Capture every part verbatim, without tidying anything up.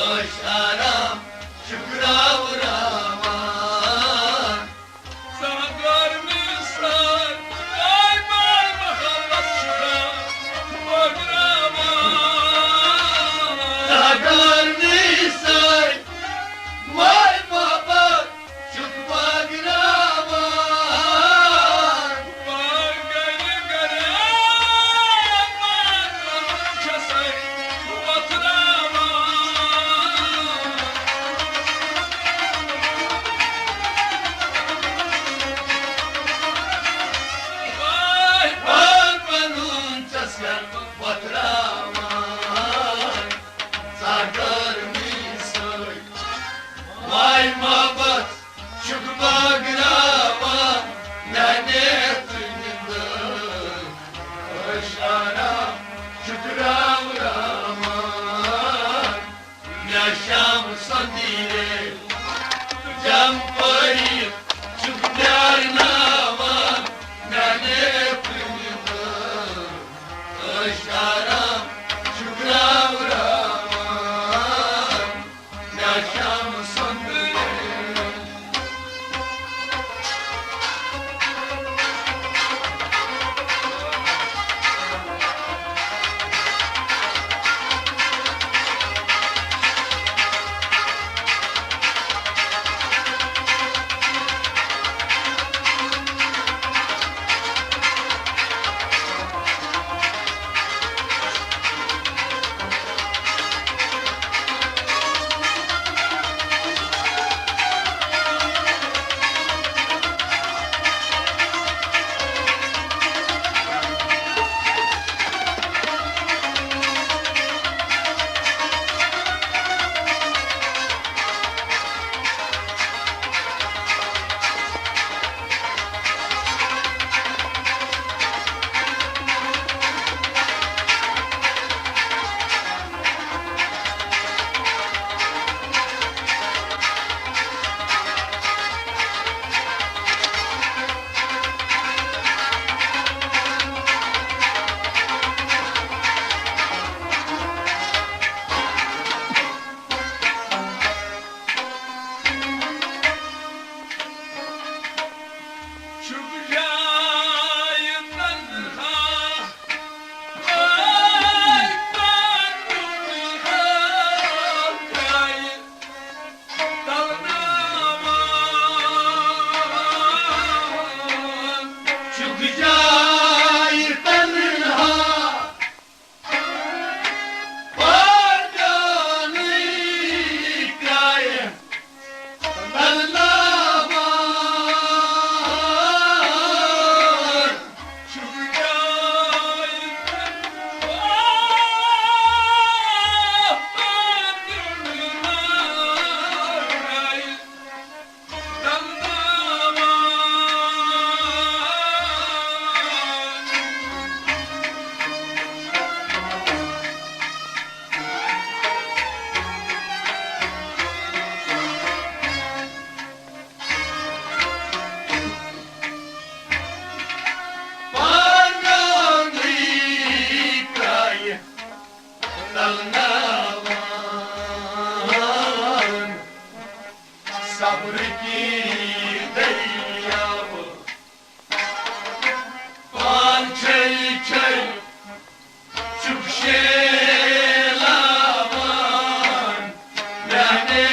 عٲش آرام چھُکھ راوراوان۔ زہگار نثار، آے بار محبت چھُکھ بٲگراوان۔ زہگار نثار، آے محبت چھُکھ بٲگراوان۔ بٲگرِ گرے آباد چھسے وۄتھراوان۔ واے بار پنُن چھسے وۄتھراوان۔ زہگار نثار، آے محبت چھُکھ بٲگراوان، میانہِ ژٕ نِندٕ۔ عٲش آرام چھُکھ راوراوان۔ مےٚ شام سندیرے جمپٲری چھُکھ پیارناوان، میانہِ ژٕ نِندٕ۔ عٲش آرام چھُکھ راوراوان۔ صبر کی دریاو پان چھل چھل چھُکھ شیلاوان، میانہِ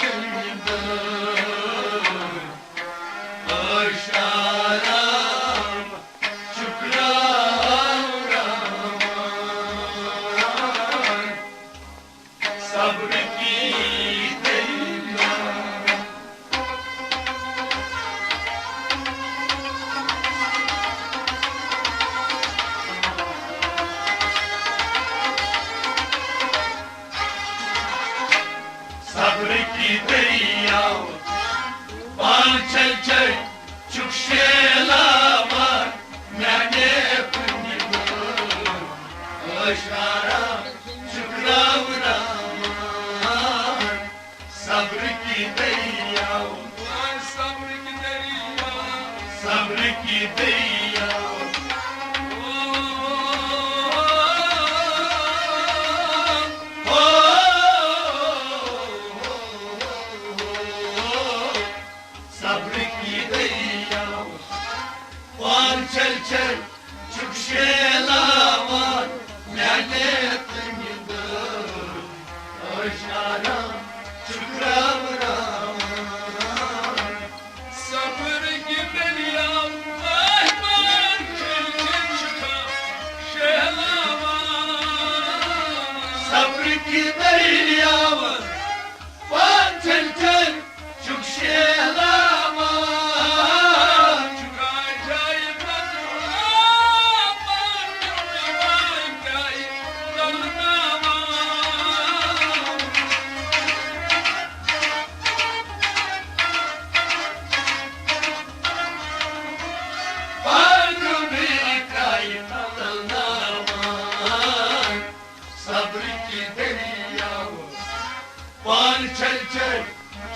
دِلہِ دٲر ٲش آرام چھُکھ راوراوان۔ صبر کی دریاو صبر کی دریاو پان چھل چھل چھُکھ شیلاوان، میانہِ کُنہِ دٲر ٲش آرام چھُکھ راوراوان۔ صبر کی دریاو، صبر کی دریاو، صبر کی دریاو۔ آرام چھُ گرٛاوراوان۔ صبر کہِ دٔریاو آسمان چھُ چھُکھ شہلاوان۔ صبر کہِ دٔریاو پانہٕ چھُکھ چھُکھ شہلاوان۔ چھُکھ جایہِ بدلاوان، چھُکھ جایہِ بدلاوان۔ پانہٕ چھُکھ جایہِ بدلاوان۔ صبر کہِ دٔریاو پانہٕ چھل چھل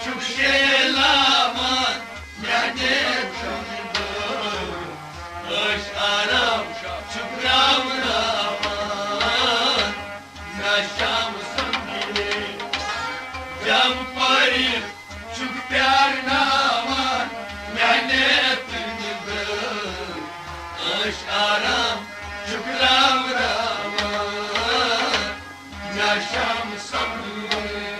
چھُکھ شیلاوان۔ میانہِ چھُنہٕ عٲش آرام چھُکھ راوراوان۔ نہ شام سمجھے جم پٲرِتھ چھُکھ پیارناوان۔ میانہِ چھُنہٕ عٲش آرام چھُکھ راوراوان۔ نہ شام سمجھے۔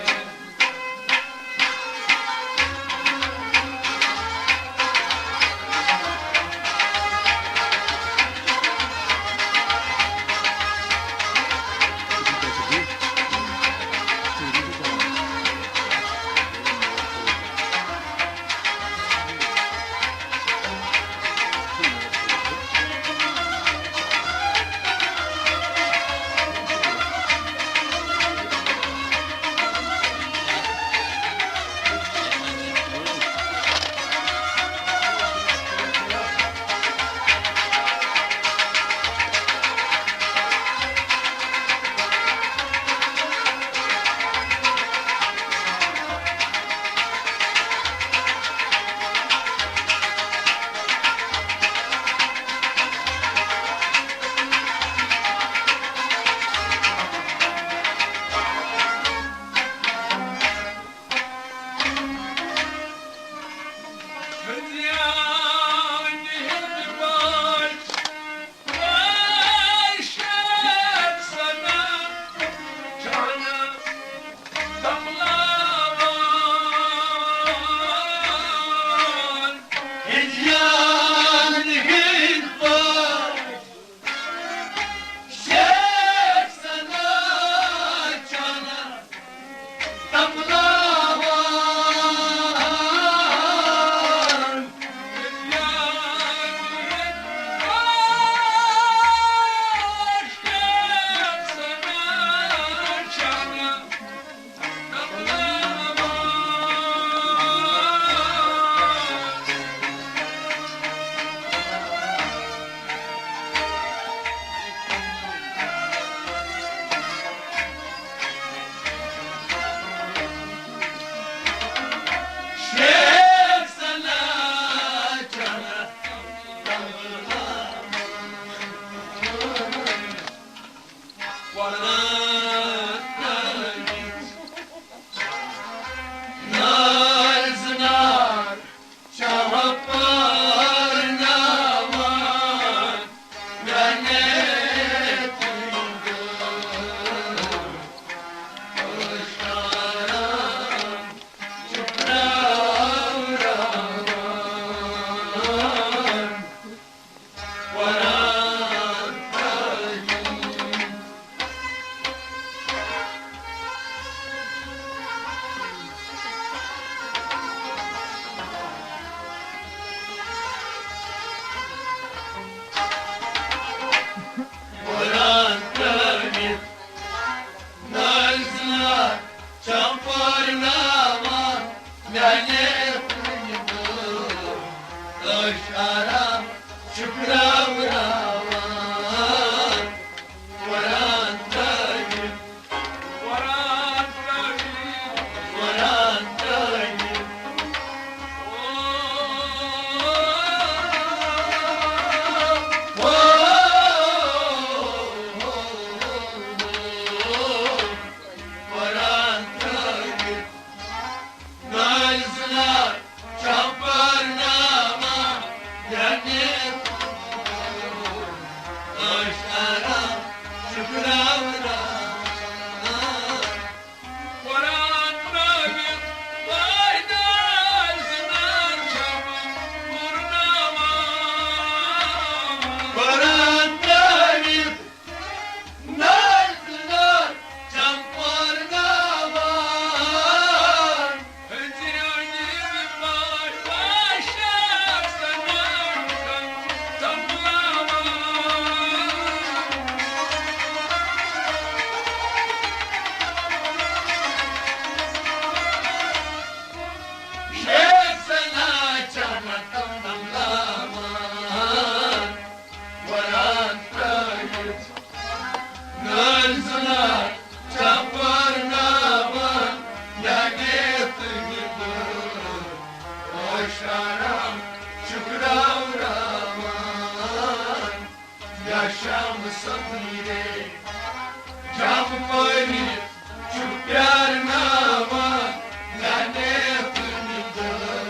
جام پٲرِتھ چھُ پیارناوان، میانہِ کُنہِ دٲر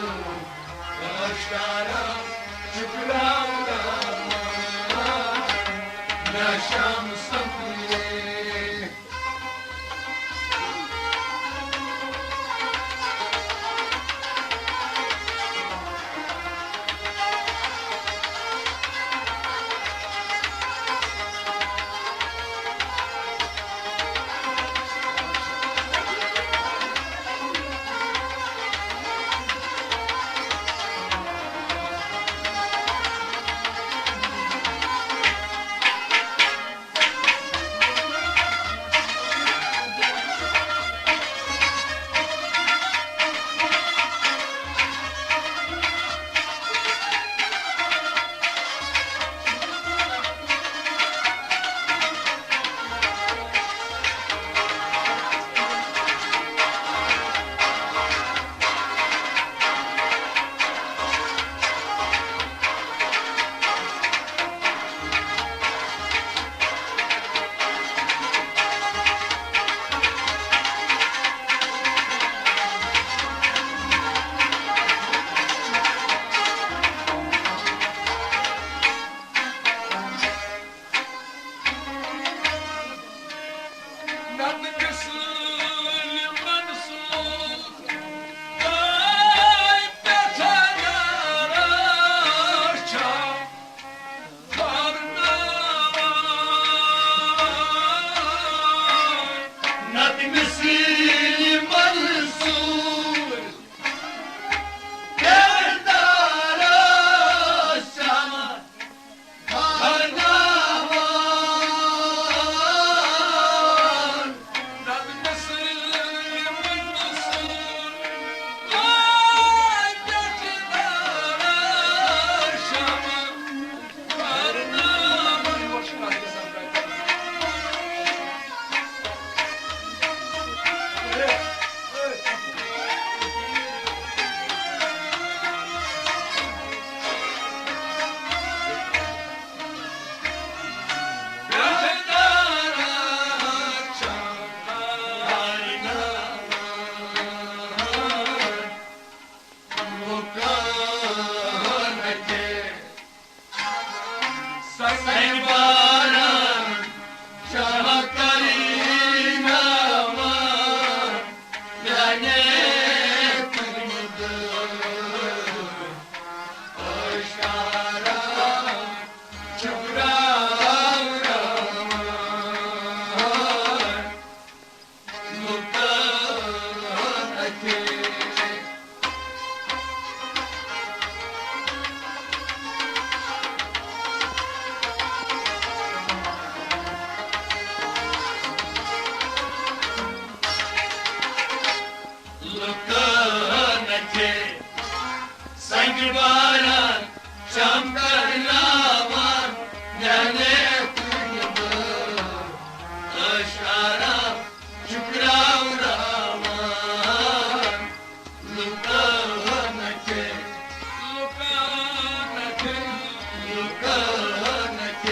ٲشکارا چھُ پرٛاوراوان، مےٚ شام سمکھے۔ لُکن اَتھِ سنٛگہِ باران، شام کرناوان، میانہِ کُنہِ بٲر ٲشکارا چھُ پرٛاوراوان۔ لُکن اَتھِ، لُکن اَتھِ، لُکن اَتھِ۔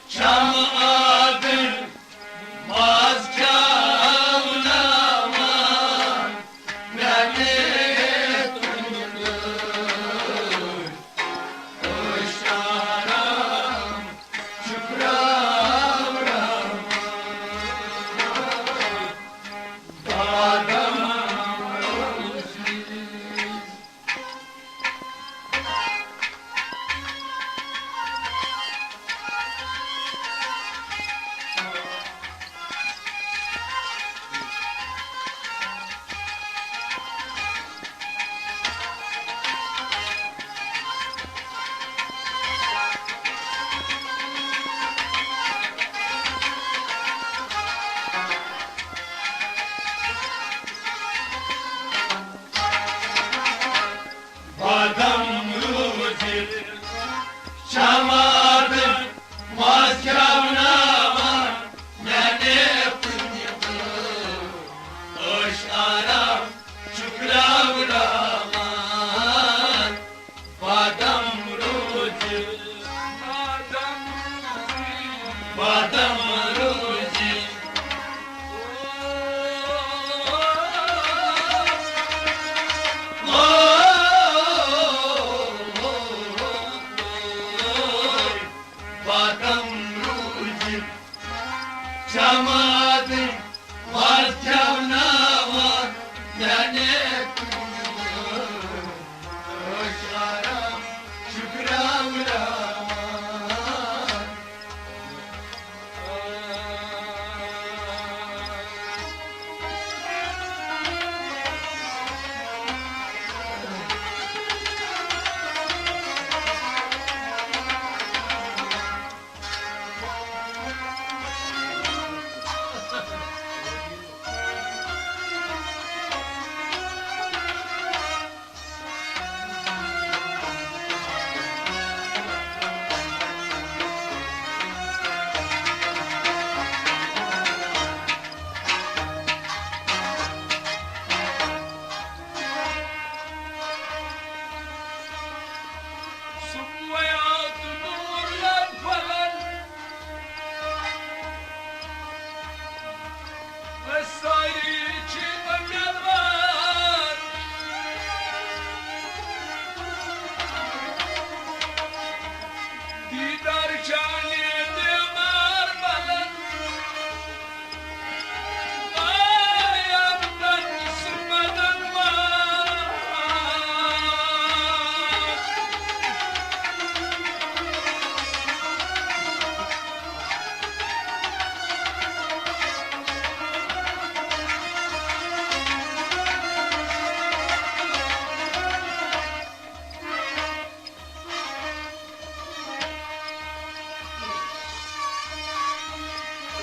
چمہٕ آبٕرۍ ماز کھیٛاوناوان، میٛانہِ کُنہِ دٲرۍ ٲسۍ آرام چھُکراوناوان۔ بادام روزی۔ بادام روزی۔ چمہٕ آبٕرۍ ماز کھیٛاوناوان، میٛانہِ کُنہِ دٲرۍ ٲسۍ آرام چھُکراوناوان۔ بادام روزی۔ بادام روزی۔ بادام روزی۔ چمہٕ آبٕرۍ ماز کھیٛاوناوان، میٛانہِ کُنہِ دٲرۍ ٲسۍ آرام چھُکراوناوان۔ صبحٲے آو تہٕ نوٗر لوٚب پھۄلن۔ أسۍ سٲری چھِ اُمیدوار۔ دیٖدار چانہِ دیوار بلن۔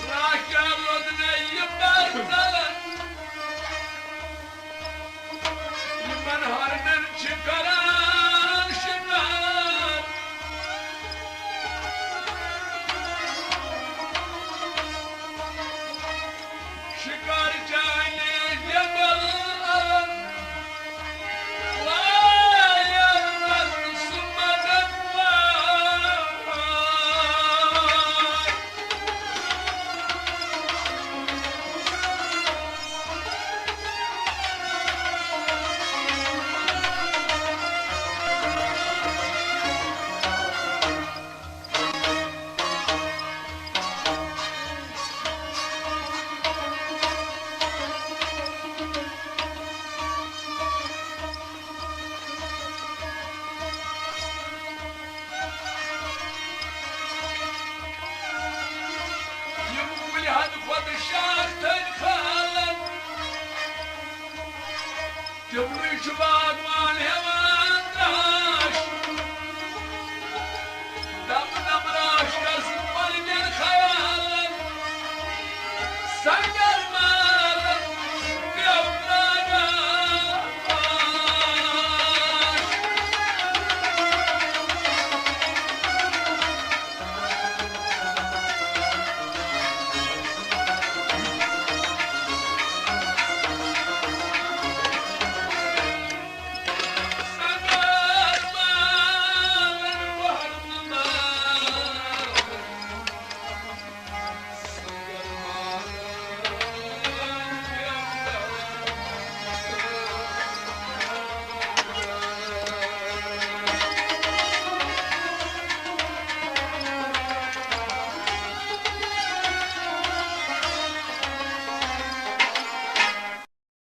راکیٛاہ لوٚگ مےٚ یہِ بَر ژَلان، یِمَن ہۄرنَن چھِ کران شِکار۔ شِکار چانہِ جنگل اَلَن۔ یِم کُلۍ حد کھۄتہٕ شاخ تھٔدۍ کھالن، تِمنٕے چھُ باغوان